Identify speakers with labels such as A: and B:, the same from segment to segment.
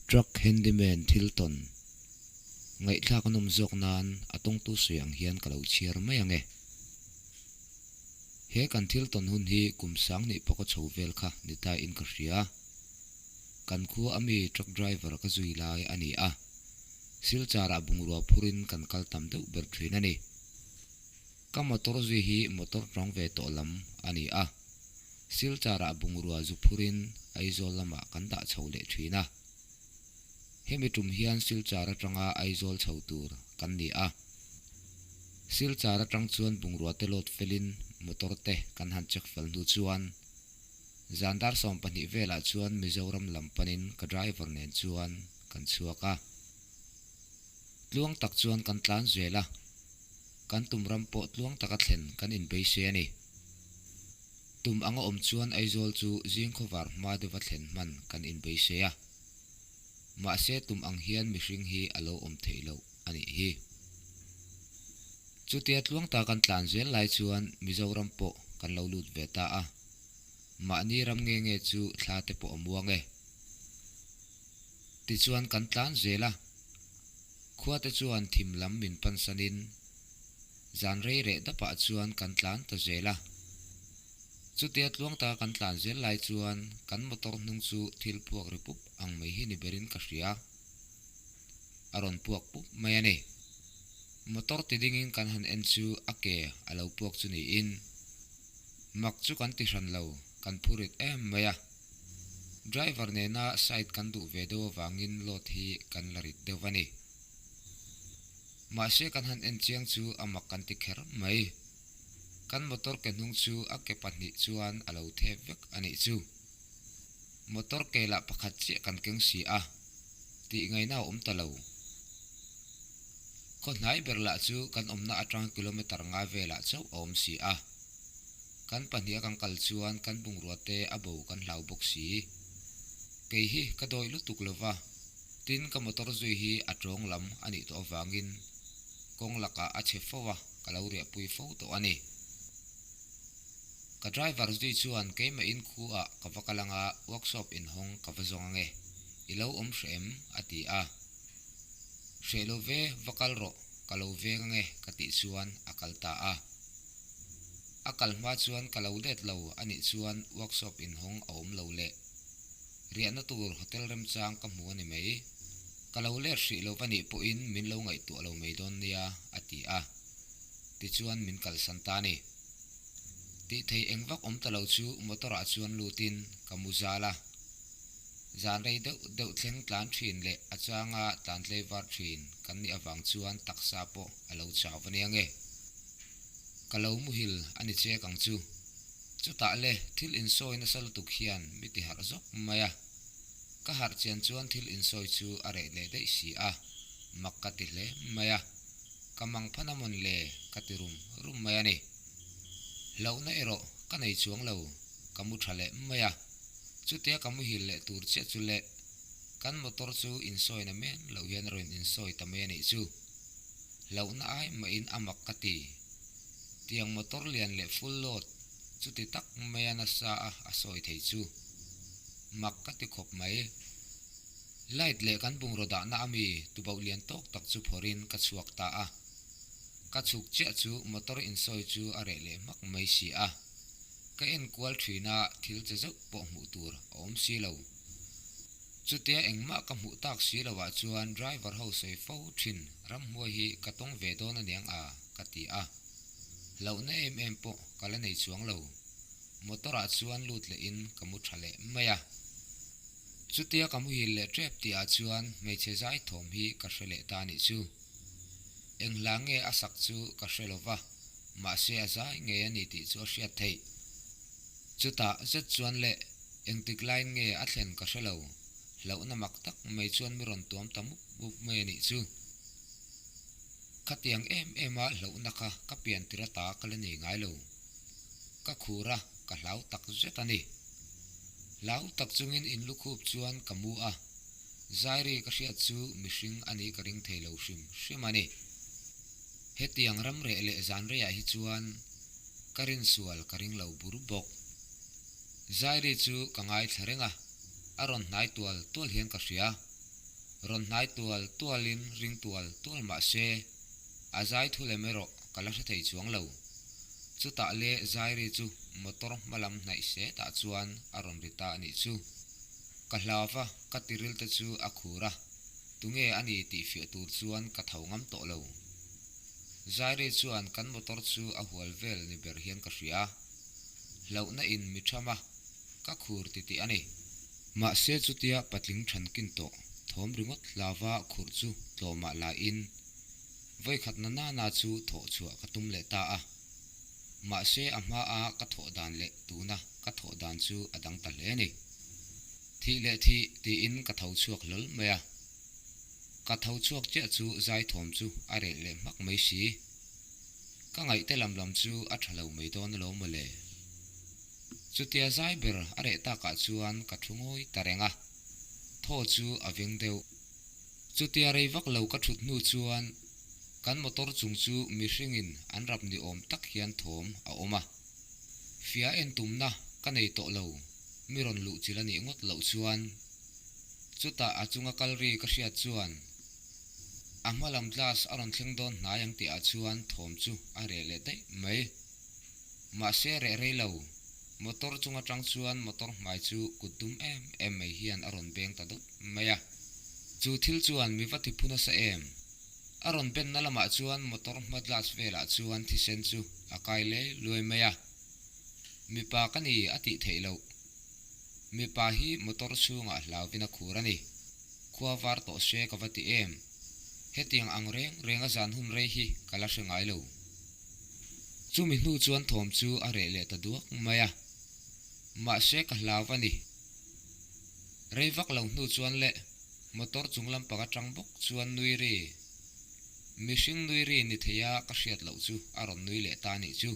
A: Truck handyman thil tawn ngaihthlak a nawm zawk nan a tawngtu sawi ang hian ka lo chhiar mai ang e. He kan thil tawn hun hi kum sang nih pawh ka chho vel kha ni ta in ka hria. Kan khua ami truck driver ka zui lai a ni a, Silchar ah bungrua phurin kan kal tam deuh ber thin a ni. Ka motor zui hi motor tawng ve tawh lam a ni a, Silchar ah bungrua zu phurin Aizawl lamah kan dah chho leh thin a. Hemi tum hian Silchar atanga Aizawl chho tur kan ni a. Silchar atang chuan bungrua te load felin motor te kan han check fel hnu chuan zan dar 20 velah chuan Mizoram lam panin ka driver nen chuan kan chhuak a. Tluang tak chuan kan tlan zel a, kan tum ram pawh tluang taka thlen kan inbeisei a ni. Tum anga awm chuan Aizawl chu zing khawvar hma deuha thlen hman kan inbeisei a. Mahse tum ang hian mihring hi a lo awm theih loh a nih hi. Chutia tluang ta kan tlan zel lai chuan Mizoram pawh kan lo lut ve ta a. Mahni ram nge nge chu thla te pawh a muang e. Tichuan kan tlan zel a. Khua te chuan thim lam min pansanin zan rei reh dapah chuan kan tlan ta zel a. Chutia tluang taka kan tlan zel lai chuan kan motor hnung chu thil puak ri pup ang mai hi ni berin ka hria. A rawn puak pup mai a ni. Motor ti dingin kan han en chu a ke a lo puak chu niin mak chu kan ti hran lo, kan phurit em mai a. Driver nena side kan duh ve deuh avangin load hi kan la rit deuh a ni. Mahse kan han en chiang chu a mak kan ti kher mai. Kan motor ke hnung chu a ke 2 chuan a lo thep vek a nih chu. Motor ke lah pakhat chiah kan keng si a, tih ngaihna a awm ta lo. Khaw hnai ber lah chu kan awmna atang kilometre 5 velah chauh a awm si a. Kan pahniha kan kal chuan kan bungrua te a bo kan hlau bawk si. Kei hi ka dawi lutuk lova, tin ka motor zui hi a tawng lam a nih tawh avangin kawng lakah a chhe fo a, ka lo riahpui fo tawh a ni. Ka driver zui chuan keimah in khu ah ka va kal anga workshop inhawng ka va zawng ange, i lo awm hreh em? a ti a. Hreh lo ve, va kal rawh, ka lo veng ange ka tih chuan a kal ta a. A kal hma chuan ka lo let lo a nih chuan workshop inhawng a awm lo leh riahna tur hotel remchang ka hmu a ni mai. Ka lo let hrih lo va nih pawhin min lo ngaihtuah lo mai dawn nia a ti a. Tichuan min kalsan ta a ni. Tih thei eng vak awm ta lo chu motor ah chuan lutin ka mu zal a. Zan rei deuh deuh thleng tlan thin leh a changa tlan tlei var thin kan nih avang chuan taksa pawh a lo chau va nia nge. Ka lo muhil a ni chek ang chu. Chutah le thil insawi nasa lutuk hian mi ti harh zawk mai a. Ka harh chian chuan thil insawi chu a reh leh daih si a, mak ka ti hle mai a. Ka mang phan a mawn le ka ti rum rum mai a ni. Hlauhna erawh ka nei chuang lo, ka mu tha leh mai a. Chutia ka muhil leh tur chiah chu le kan motor chu insawina men loh hian a rawn insawi ta mai a nih chu. Hlauhna ai mahin a mak ka ti. Tiang motor lian leh full load chuti tak maia nasa a a sawi thei chu mak ka ti khawp mai. Light leh kan bungraw dahna ami tubauh lian tawk tak chu phawrhin ka chhuak ta a. Ka chhuk chiah chu motor insawi chu a reh leh hmak mai si a. Ka en kual thin a, thil che zauh pawh hmuh tur a awm si lo. Chutia engmah ka hmuh tak si lo ah chuan driver ho sawi fo thin ramhmuai hi ka tawng ve dawn aniang a ka ti a. Hlauhna em em pawh ka la nei chuang lo. Motor ah chuan lut leh in ka mu tha leh mai a. Chutia ka muhil leh tep tih ah chuan hmeichhe zai thawm hi ka hre leh ta nih chu. Eng hla nge a sak chu ka hre lo va, mahse a zai ngei a ni tih chu a hriat theih. Chutah zet chuan leh engtik laiin nge a thlen ka hre lo, hlauhna mak tak mai chuan mi rawn tuam ta mup mup mai a nih chu. Khatiang em em a hlauhna kha ka pian tir ata ka la nei ngai lo. Ka khur a, ka hlau tak zet a ni. Hlau tak chungin in lukhup chuan ka mu a, Zairi ka hriat chu mihring a nih ka ring thei lo hrim hrim a ni. Hetiang ram reh leh zan reiah hi chuan ka rinsual ka ring lo bur bawk. Zairi chu ka ngaithla reng a, a rawn hnai tual tual hian ka hria. Rawn hnai tual tualin ring tual tual mah se, a zai thu lem erawh ka la hre thei chuang lo. Chutah le Zairi chu motor hma lam hnaih setah chuan a rawn ri ta a nih chu. Ka hlau va, ka tiril te chu a khur a, tunge a ni tih fiah tur chuan ka tho ngam tawh lo. Zairi chuan kan motor chu a hual vel ni ber hian ka hria. Hlauhna in mi tham a, ka khur titih a ni. Mahse chutia patling thankin tawh thawm ringawt hlauva khurh chu tlawmah lain vawikhat na nana chu thawh chhuah ka tum leh ta a. Mahse a hmaa ka thawh dan leh tuna ka thawh dan chu a dang ta hle a ni. Thih leh thih tiin ka tho chhuak hlawl mai a. Ka tho chhuak chiah chu zaithawm chu a reh leh hmak mai si. Ka ngaihte lam lam chu a tha lo mai dawn alawm mawle. Chutia zai ber a reh takah chuan ka thu ngawi ta reng a, thaw chu a veng deuh. Chutia rei vak lo ka thut hnu chuan kan motor chung chu mihringin an rap ni awm tak hian thawm a awm a. Fia en tumna ka nei tawh lo, mi rawn luh chil a nih ngawt loh chuan. Chutah a chunga kal ri ka hriat chuan A hma lam glass a rawn thleng dawn hnai ang tihah chuan thawm chu a reh leh daih mai. Mahse reh rei lo, motor chung atang chuan motor hmai chu kut dum em em mai hian a rawn beng ta dawt mai a. Chu thil chuan mi va ti phu nasa em? A rawn benna lamah chuan motor hma glass velah chuan thisen chu a kai lei luai mai a. Mipa ka ni a tih theih loh. Mipa hi motor chhungah hlauvin a khur a ni. Khua var tawh se ka va ti em? Hetiang ang reng reng a zan hun rei hi ka la hre ngai lo. Chumi hnu chuan thawm chu a reh leh ta duak mai a. Mahse ka hlau a ni. Rei vak lo hnu chuan leh motor chung lampang atang bawk chuan nui ri. Mihring nui ri ni thei a ka hriat loh chu a rawn nui leh ta nih chu.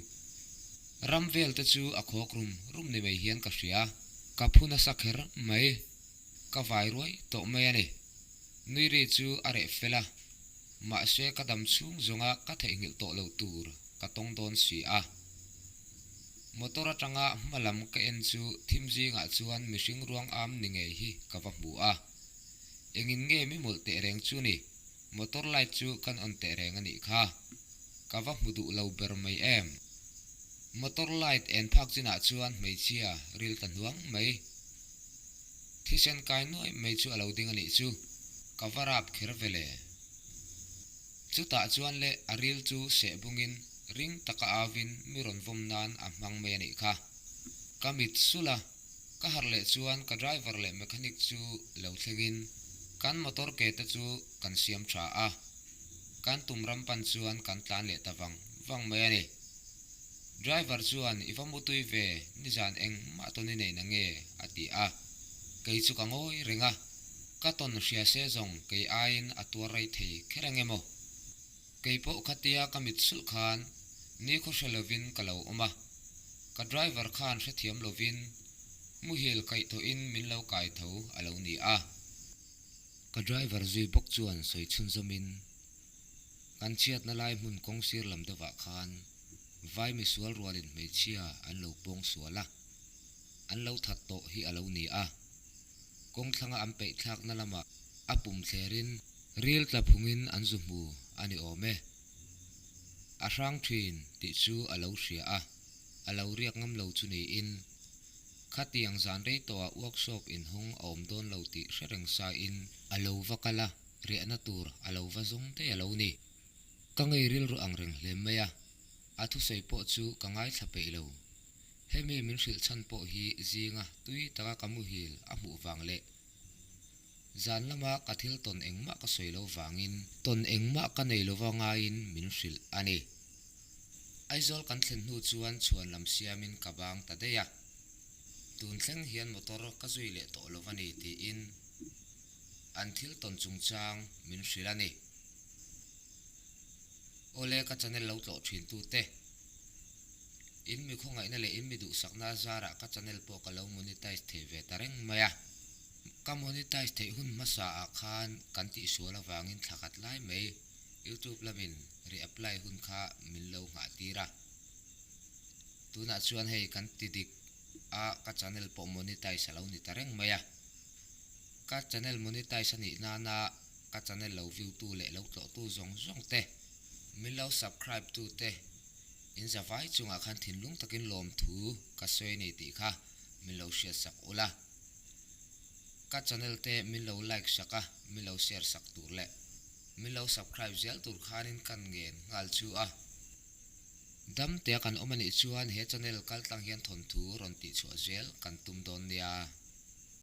A: Ram vel te chu a khawk rum rum ni mai hian ka hria. Ka phu nasa kher mai. Ka vai ruai tawh mai a ni. Nui ri chu a reh fel a, mahse ka dam chhung zawnga ka theihnghilh tawh loh tur ka tawng dawn si a. Motor atanga hma lam ka en chu thim zingah chuan mihring ruang am ni ngei hi ka va hmu a. Engin nge mi mawlh teh reng chu ni, motor light chu kan on teh reng a nih kha. Ka va hmu duh lo ber mai em. Motor light en phak chinah chuan hmeichhia ril ta hnuang mai. Thisen kai nuai mai chu a lo ding a nih chu, ka va rap kher ve le. Chutah chuan le a ril chu seh bungin ring taka auvin mi rawn vawm nan a hmang mai a nih kha. Ka mit sulh a, ka harh leh chuan ka driver leh mechanic chu lo thlengin kan motor ke te chu kan siam tha a, kan tum ram pan chuan kan tlan leh ta vang vang mai a ni. Driver chuan, I va mutui ve, nizan engmah tawn i nei na nge? a ti a. Kei chu ka ngawi reng a, ka tawn hria se zawng kei aiin a tuar rei thei kher ang emaw? Kei pawh khatia ka mit sulh khan nikhaw hre lovin ka lo awm a, ka driver khan hrethiam lovin muhil kaih tawhin min lo kai tho a lo ni a. Ka driver zui bawk chuan sawi chhunzawmin, Kan chhiatna lai hmun kawng sir lam deuhah khan vai misual rualin hmeichhia an lo pawng sual a, an lo that tawh hi a lo ni a. Kawng thlanga an peih thlakna lamah a pum thlerin ril tla phungin an zu hmu a ni awm e. A hrang thin tih chu a lo hria a, a lo riak ngam lo chu niin Khatiang zan rei tawhah workshop inhawng a awm dawn lo tih hre reng sain a lo va kal a, riahna tur a lo va zawng daih a lo ni. Ka ngei rilru ang reng hle mai a, a thusawi pawh chu ka ngaithla peih lo. Hemi min hrilh chhan pawh hi zinga tui taka ka muhil a hmuh vang leh zan lama ka thil tawn engmah ka sawi lo vangin tawn engmah ka nei lova ngaiin min hrilh a ni. Aizawl kan thlen hnu chuan chhuan lam siamin ka bang ta daih a, tun thleng hian motor ka zui leh tawh lo a ni tiin an thil tawn chungchang min hrilh a ni. Awle ka channel lo tlawh thin tute, in mi khawngaihna leh in mi duhsakna zarah ka channel pawh ka lo monetize thei ve ta reng mai a. Ka monetize theih hun hmasa ah khan kan tihsual avangin thla khat lai mai YouTube lamin re-apply hun kha min lo nghah tir a. Tunah chuan hei kan ti dik a, ka channel pawh monetize a lo ni ta reng mai a. Ka channel monetize a nih nana. Ka channel lo view tu leh lo tlawh tu zawng zawng te, min lo subscribe tu te in zavai chungah khan thinlung takin lawmthu ka sawi a ni tih kha min lo hriat sak ula. Ka channel te min lo like sak a, min lo share sak tur leh min lo subscribe zel tur khanin kan ngen nghal chu a. Damtea kan awm a nih chuan he channel kaltlang hian thawnthu rawn tihchhuah zel kan tum dawn nia.